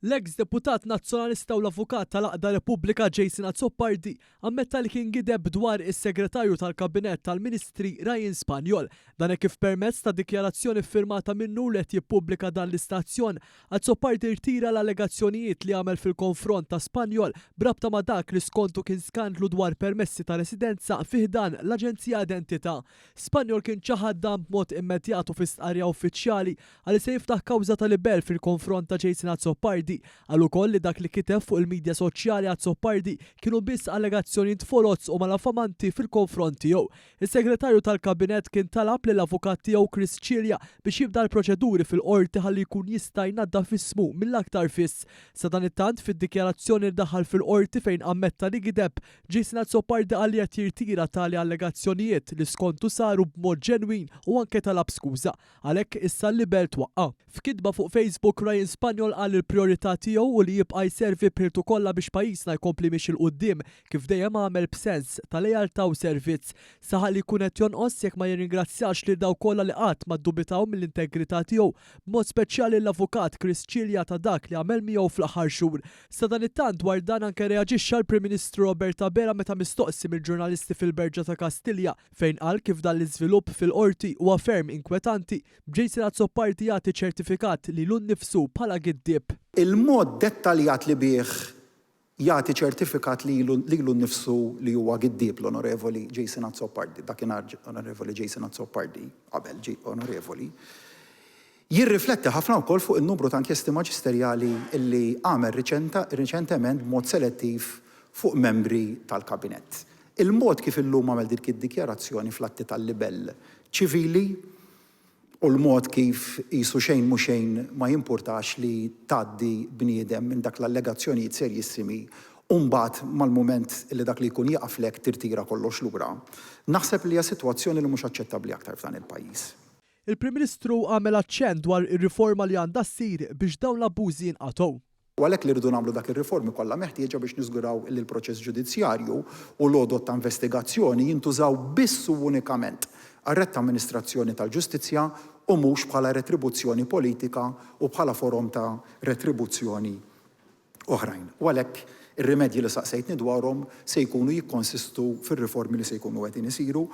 L-eks deputat Nazzjonalista u l-avukat tal-Għaqda Repubblika Jason Azzopardi ammetta li kien gideb dwar is-Segretarju tal-Kabinett tal-Ministri Ryan Spagnol. Dan hekk kif permezz ta' dikjarazzjoni ffirmata minnu li qed jippubblika dan l-istazzjon, Azzopardi rtira l-allegazzjonijiet li għamel fil-konfront ta' Spagnol b'rabta ma' dak li skontu kien skandlu dwar permessi ta' residenza fi ħdan l-Aġenzija Identità. Spagnol kien ċaħad dan b'mod immedjat u fi stqarrija uffiċjali Qal li se jiftaħ kawża ta' libell fil-konfront ta' Jason Azzopardi. Qal ukoll li dak li kiteb fuq il-midja soċjali Azzopardi kienu biss allegazzjonijiet foloz u malafamanti fil-konfront tiegħu. Is-Segretarju tal-Kabinett kien talab lill-avukat tiegħu Chris Cilia biex jibda l-proċeduri fil-Qorti ħalli jkun jista' jnaddaf ismu mill-aktar fis. Sadanittant, fid-dikjarazzjoni li daħal fil-Qorti fejn ammetta li gideb, Jason Azzopardi qal li qed jirtira tali allegazzjonijiet li skontu saru b'mod ġenwin u anke talab skuża. Għalhekk issa l-libell twaqqa'. F'kitba fuq Facebook, Ryan Spagnol qal li l-prijorità tiegħu hu li jibqa' jservi b'ħiltu kollha biex pajjiżna jkompli miexi 'l quddiem kif dejjem għamel b'sens ta' lealtà u servizz. Saħaq li jkun qed jonqos jekk ma jirringrazzjax lil dawk kollha li qatt ma ddubitaw mill-integrità tiegħu, b'mod speċjali lill-Avukat Chris Cilia ta' dak li għamel miegħu fl-aħħar xhur. Sadanittant dwar dan anke reaġixxa l-Prim Ministru Robert Abela meta mistoqsi mill-ġurnalisti fil-Berġa ta' Kastilja fejn qal kif dan l-iżvilupp fil-Qorti huwa ferm inkwetanti, b'Jason Azzopardi jagħti ċertifikat lilu nnifsu bħala giddieb. Il-mod dettaljat li bih jagħti ċertifikat lilu lilu nnifsu li huwa giddieb l-Onorevoli Jason Azzopardi, dakinhar Onorevoli Jason Azzopardi, qabel ġie Onorevoli, jirrifletti ħafna wkoll fuq in-numru ta' inkjesti maġisterjali li għamel riċentement b'mod selettiv fuq membri tal-Kabinett. Il-mod kif illum għamel dik id-dikjarazzjoni fl-atti tal-libell ċivili u l-mod kif qisu xejn mhu xejn ma jimpurtax li tgħaddi bniedem minn dak l-allegazzjonijiet serjissimi u mbagħad mal-mument li dak li jkun jieqaflek tirtira kollox lura, naħseb li hija sitwazzjoni li mhux aċċettabbli aktar f'dan il-pajjiż. Il-Prim Ministru għamel aċċenn dwar ir-riforma li għandha ssir biex dawn l-abbużi jinqatgħu. U għalhekk li rridu nagħmlu dak ir-riformi kollha meħtieġa biex niżguraw li l-proċess ġudizzjarju u l-għodod ta' investigazzjoni jintużaw biss u unikament għar-retta amministrazzjoni tal-ġustizzja u mhux bħala retribuzzjoni politika u bħala forom ta' retribuzzjoni oħrajn. U għalhekk ir-rimedji li saqsejtni dwarhom se jkunu jikkonsistu fir-riformi li se jkunu qegħdin isiru.